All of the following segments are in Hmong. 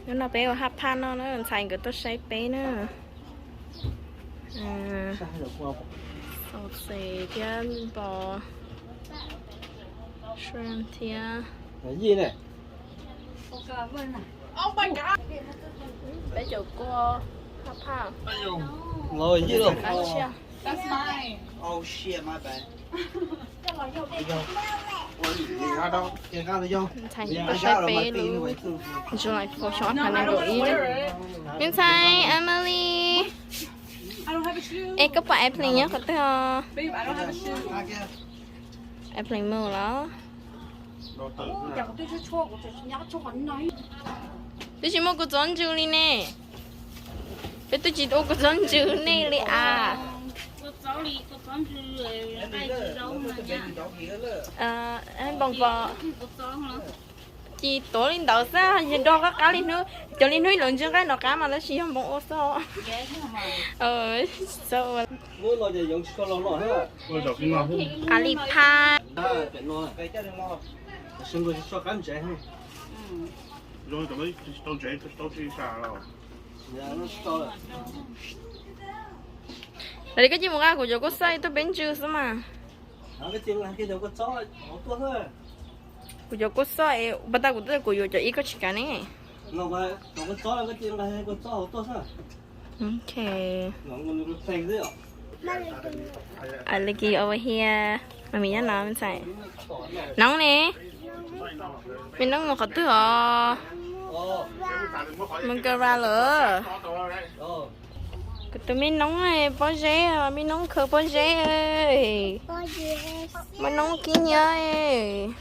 Hnub no peb ua haj phaj noj na, ntxhais nkawd tuaj saib peb na. Xaus xes thiab npos thiab. Peb caum kua haj phaj. Ntxhais tuaj saib peb lub July four shop hab na nkaus ib. Me ntxhais Emily, es koj pom airplane nyob qhov twg os? Airplane mus los? Twb tsis muaj kua txob ntsws li ne. Peb twb tsis ua kua txob ntsws nej li as. Npoo pom ci tuav li ntawd xwb, yog nrog qab qab li hnub, cov li hnub ib lub ntsws nqaij nov qab mas tab sis yog npoo ua xwb. Ua li phaj. Lam li koj cia mus nqa kuv cov kua xoj tuaj peb ntsws xwb mas. Kuv cov kua xoj es pas tas kuv twb kuv yuav cov ib koj tsis kav ne. Lam li kis over here, mas mi nyob no me ntxhais. Noob ne, me noob mus qhov twg os? Mus kawg ras lawm. Kuv tus me noob pob zeb, me noob khaws pob zeb, me noob kib nyiab.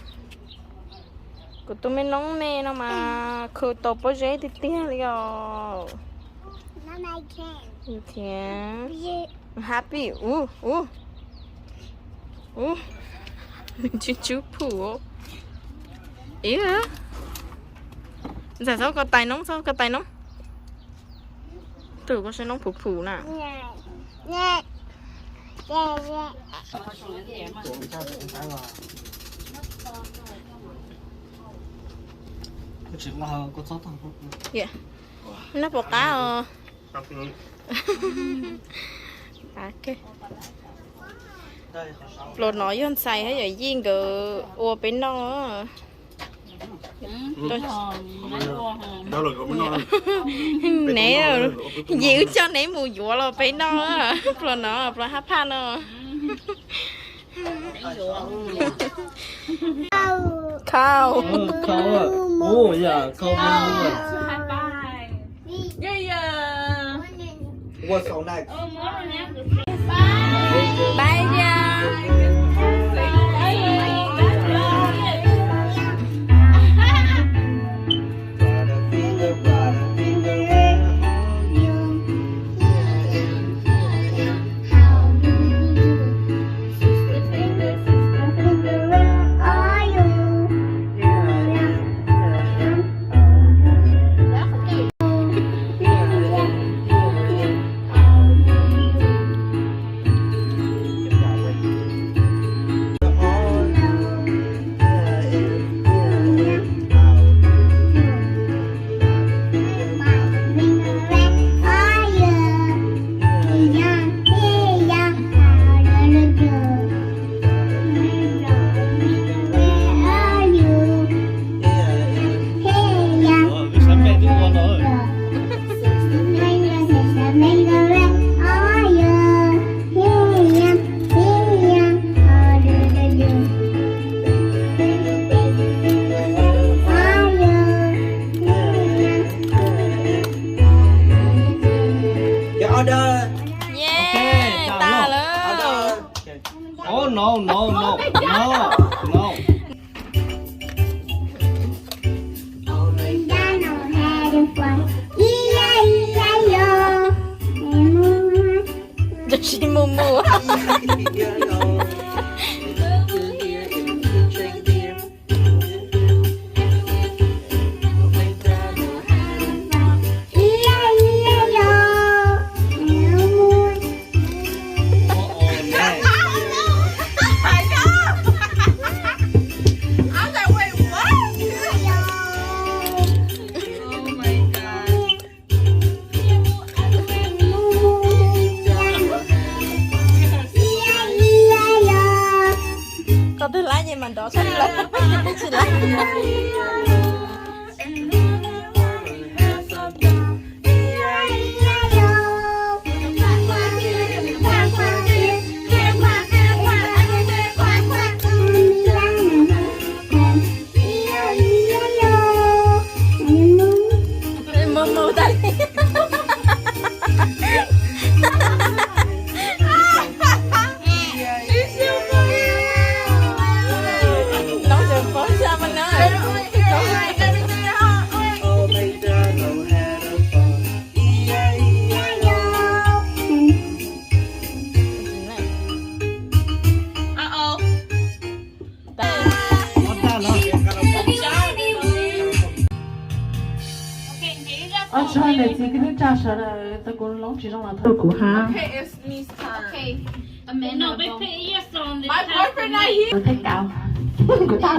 Kuv tus me noob me no mas khaws tau pob zeb tiag tiag li os. Happy, ub, ub, ub, ntsub ntsub phum. Ib, ntxhais txhob ko tais noob, txhob ko tais noob. Tus koj saib noob phum phum na. Noj puas qab os? Pluas no yog ntxhais hab yawm yij nkawd ua peb noj. Neb, yim wb coj neb mus yuav los peb noj. Pluas no, pluas hab phaj no. Khau. Bye. Mus mus tas li. Nov tseem paub xya mas na. Ob txog niam txiv kwv tij neej tsa sawv daws, tau kuv loob tsis zoo los thov kuv hab. Theb kav, kuv tag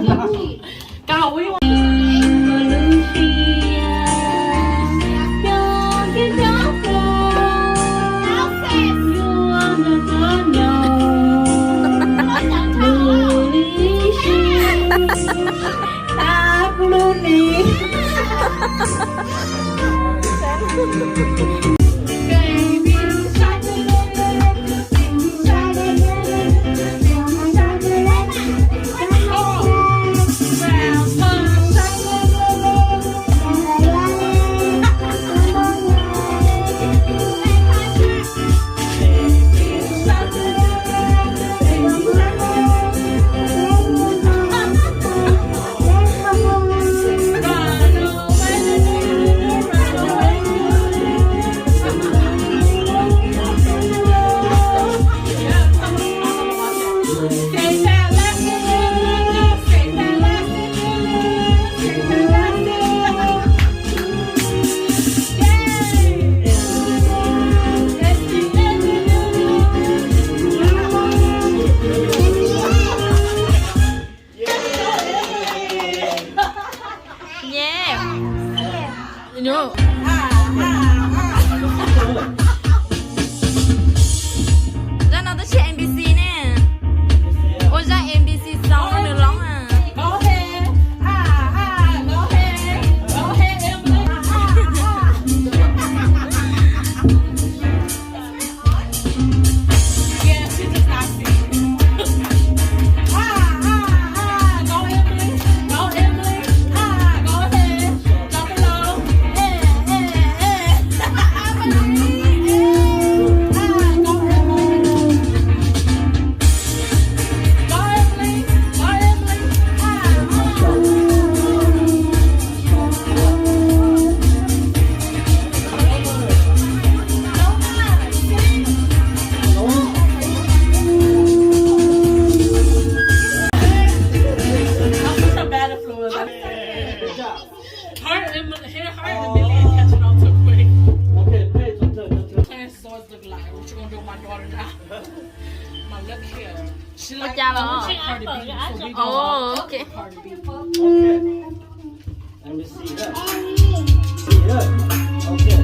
no. Zaj no twb tsis M B C ne. Ua zaj M B C xaus nws loob. Her and, her and Amelia catch it all so quick. Playing swords look like, what you gonna do with my daughter now? My look here. She like, I want you Cardi B, so we gonna walk Cardi B. Let me see that. See that. Okay.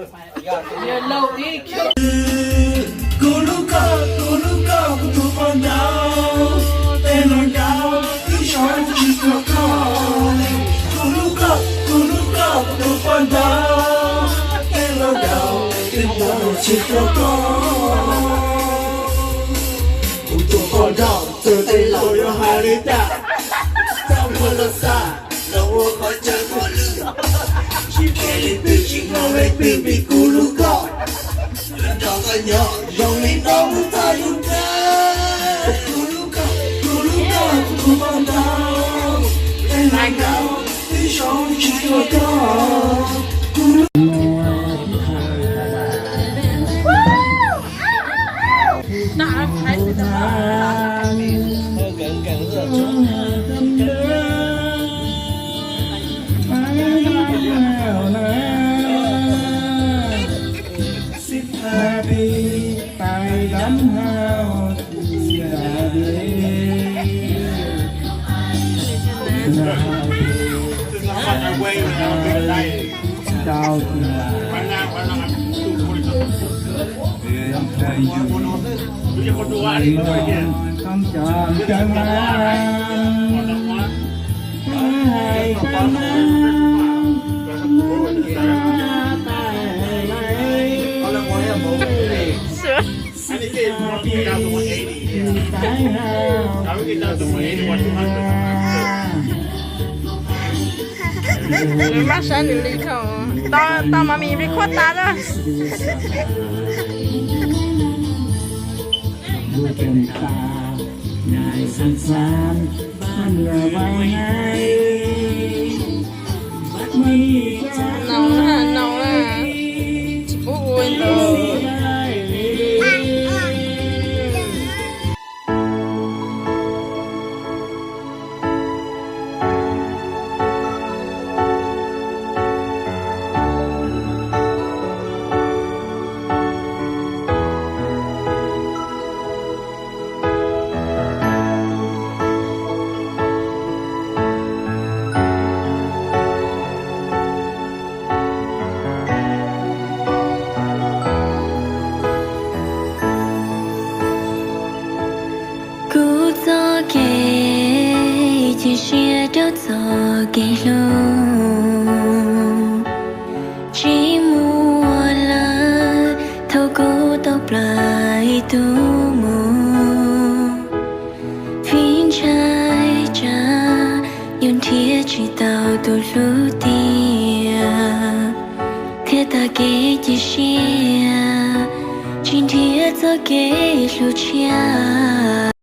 Kuv hlub koj, kuv hlub koj, kuv tus poj nrauj, tej los nrauj, ib zaug tsis kawm koj. Kuv hlub koj, kuv hlub koj, kuv tus poj nrauj, tej los nrauj, ib zaug tsis kawm koj. Kuv tus poj nrauj, txawm tej laus yuav hais li cas, txaj muag los xav, los ua qhov chaw ua lwj, tsis qhia leej twg tsis mloog leej twg vim kuv hlub koj. Nrog koj nyob zoo li no mus txog yus ntsej. Kuv hlub koj, kuv hlub koj, kuv tus poj nrauj, tej los nrauj, ib zaug tsis kawm koj. Nws maj saib nws li ko, tau mas mis record tas na. Nau na, nau na, tsis pub ua ntawd. Kuv txoj kev cia siab rau txoj kev hlub tsis muaj lawm thaum kuv tau plawv ib tug mus. Vim ntshai tsam yuav nrhiav tsis tau tus hlub tiag, thiaj tag kev cia siab tsis nrhiav txoj kev hlub tshiab.